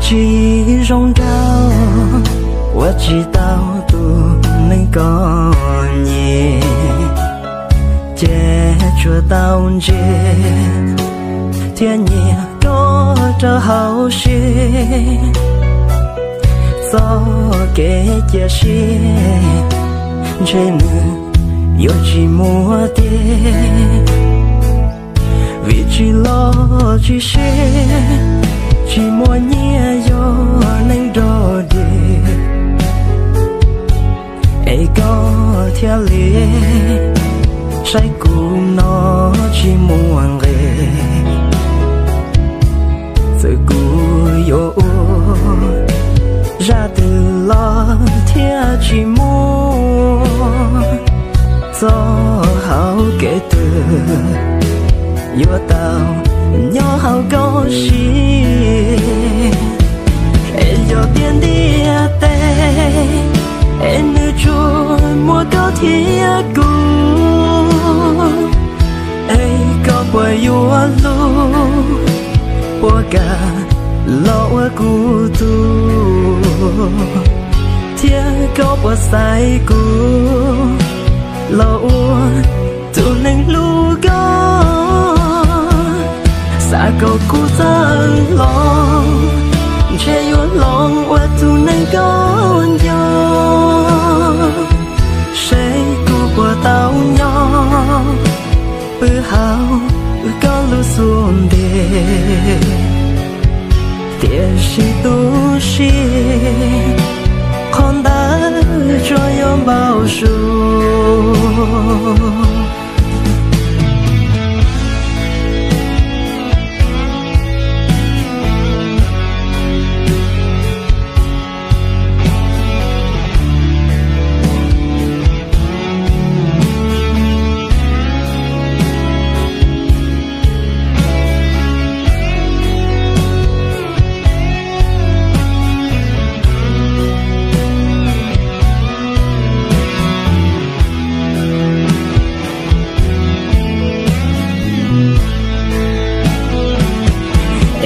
Tsis zoo nraug uas tsis tau tus neeg koj nyiam, ces tsuas tau ntsia thiab nyiam koj rau hauv siab. Txoj kev cia siab ntshe nws yuav tsis muaj tiag, vim tsis los tsis sib, tsis muaj nyiaj yog neeg nrog dig. Es koj thiaj li saib kuv no tsis muaj nqis. Txawm kuv yuav ua zaj twg los thiaj tsis muaj txoj hauv kev twg yuav tau nyob hauv koj siab. Es yog tias ntiaj teb es nws tsuas muaj koj thiab kuv, es koj puas yuav hlub, puas kam los ua kuv tug, thiab koj puas xaiv kuv los ua tus neeg hlub koj? Xav kom kuv txawj hloov, ntshe yuav hloov ua tus neeg koj nco, seb kuv puas tau nyob pw hauv koj lub xub ntiag. Tiam sis tu siab, qhov ntawd tsuas yog npau suav.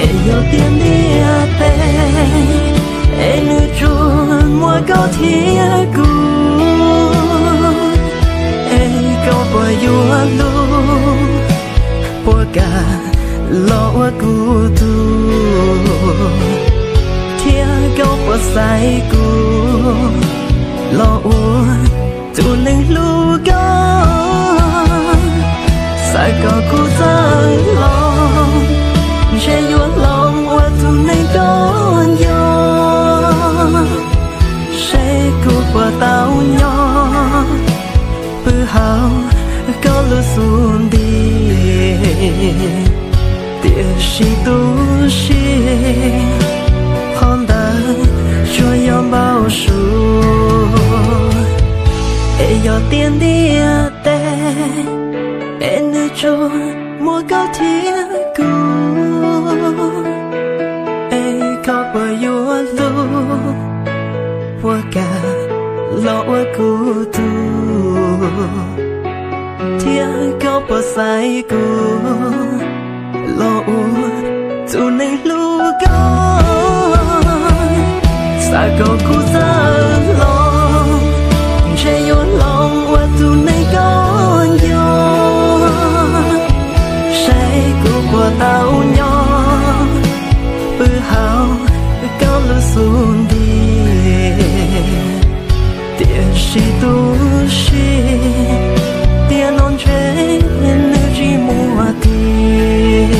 Es yog tias ntiaj teb es nws tsuas muaj koj thiab kuv, es koj puas yuav hlub, puas kam los ua kuv tug, thiab koj puas xaiv kuv los ua tus neeg hlub koj? Xav kom kuv txawj hloov, ntshe yuav hloov ua tus neeg koj nco, seb kuv puas tau nyob pw hauv koj lub xub ntiag. Tiam sis tu siab, qhov ntawd tsuas yog npau suav. Es yog tias ntiaj teb es nws tsuas muaj koj thiab kuv, es koj puas yuav hlub, puas kam los ua kuv tug, thiab koj puas xaiv kuv los ua tus neeg hlub koj? Xav kom kuv txawj hloov, ntshe yuav hloov ua tus neeg koj nco, seb kuv puas tau nyob pw hauv koj lub xub ntiag. Tiam sis tu siab, tiam no ntshe nws tsis muaj tiag.